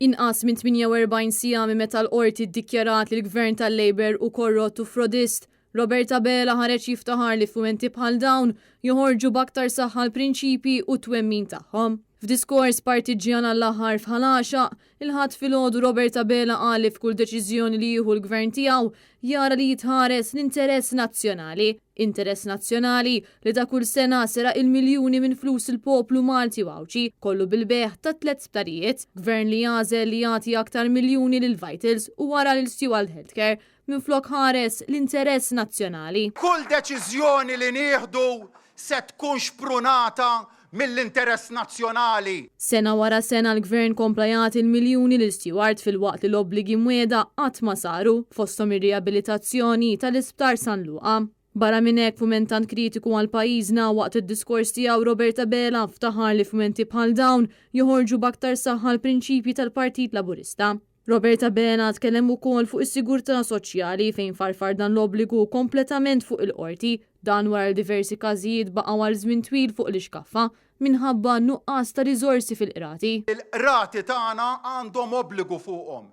Inqas minn 48 siegħa minn meta l-Qorti ddikjarat li l-Gvern tal-Labour hu korrott u frodist, Robert Abela ħareġ jiftaħar li f'mumenti bħal dawn joħorġu b'aktar saħħa l-prinċipji u t-twemmin tagħhom. F'diskors partiġġjan għall-aħħar f'Ħal Għaxaq, il-Ħadd filgħodu Robert Abela qal li f'kull deċiżjoni li jieħu l-Gvern tiegħu jara li jitħares l-interess nazzjonali. Interess nazzjonali li ta' kull sena seraq il-miljuni minn flus il-poplu Malti u Għawdxi, kollu bil-bejgħ ta' tlett sptarijiet. Gvern li għażel li jagħti aktar miljuni lil Vitals u wara lil Steward Healthcare, minflok ħares l-interess nazzjonali. Kull deċiżjoni li nieħdu se tkun xprunata mill-interess nazzjonali. Sena wara sena l-Gvern kompla jagħti l-miljuni lil Steward filwaqt li l-obbligi mwiegħda qatt ma saru, fosthom ir-riabilitazzjoni tal-Isptar San Luqa. Barra minn hekk f'mument tant kritiku għal pajjiżna, waqt id-diskors tiegħu Robert Abela ftaħar li f'mumenti bħal dawn joħorġu b'aktar saħħa l-prinċipji tal-Partit Laburista. Robert Abela tkellem ukoll fuq is-sigurtà soċjali fejn farfar dan l-obbligu kompletament fuq il-Qorti, dan wara li diversi każijiet baqgħu għal żmien twil fuq l-ixkaffa minħabba nuqqas ta' riżorsi fil-Qrati. Il-Qrati tagħna għandhom obbligu fuqhom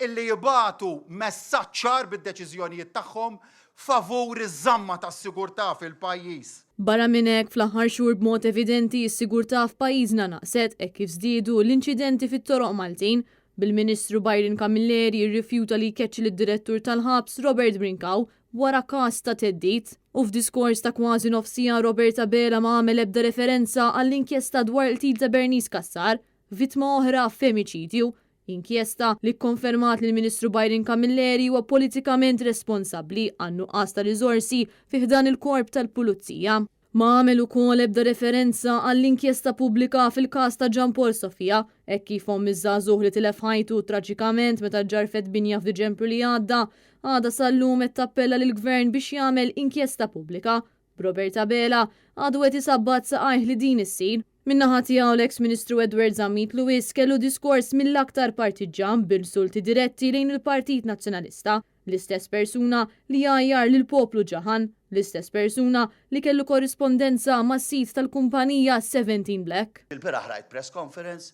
illi jibagħtu messaġġ ċar bid-deċiżjonijiet tagħhom favur iż-żamma tas-sigurtà fil-pajjiż. Barra minn hekk, fl-aħħar xhur b'mod evidenti s-sigurtà f'pajjiżna naqset hekk kif żdiedu l-inċidenti fit-toroq Maltin Bil-Ministru Byron Camilleri jirrifjuta li jkeċċi lid-Direttur tal-Ħabs Robert Brincau wara każ ta' theddid. U f'diskors ta' kważi nofs siegħa Robert Abela ma għamel ebda referenza għall-inkjesta dwar il-qtil ta' Bernice Cassar, vittma oħra f'femiċidju. Inkjesta li kkonfermat li l-Ministru Byron Camilleri huwa politikament responsabbli għan-nuqqas ta' riżorsi fi ħdan il-Korp tal-Pulizija. Ma għamel ukoll ebda referenza għall-inkjesta pubblika fil-każ ta' Jean Paul Sofia, hekk kif omm iż-żagħżugħ li tilef ħajtu traġikament meta ġġarfet binja f'Diċembru li għadda, għadha sal-lum qed tappella lill-Gvern biex jagħmel inkjesta pubblika, b'Robert Abela għadu qed isabbat saqajh li din issir. Min-naħa tiegħu l-eks Ministru Edward Zammit Lewis kellu diskors mill-aktar partiġġan b'insulti diretti lejn il-Partit Nazzjonalista. L-istess persuna li għajjar lill-poplu ġaħan, l-istess persuna li kellu korrispondenza mas-sid tal-kumpanija Seventeen Black. Ilbieraħ rajt press conference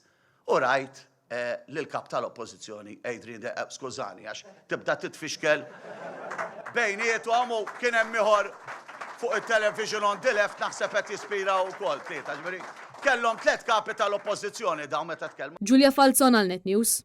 u rajt lill-Kap tal-Oppożizzjoni Adrian De, skużani għax tibda titfixkel bejniethom u kien hemm ieħor fuq it-television on the left naħseb qed jispira wkoll tlieta, ġifieri kellhom tlett kapi tal-Oppożizzjoni dawn meta tkellmu. Julia Falzon għal Net News.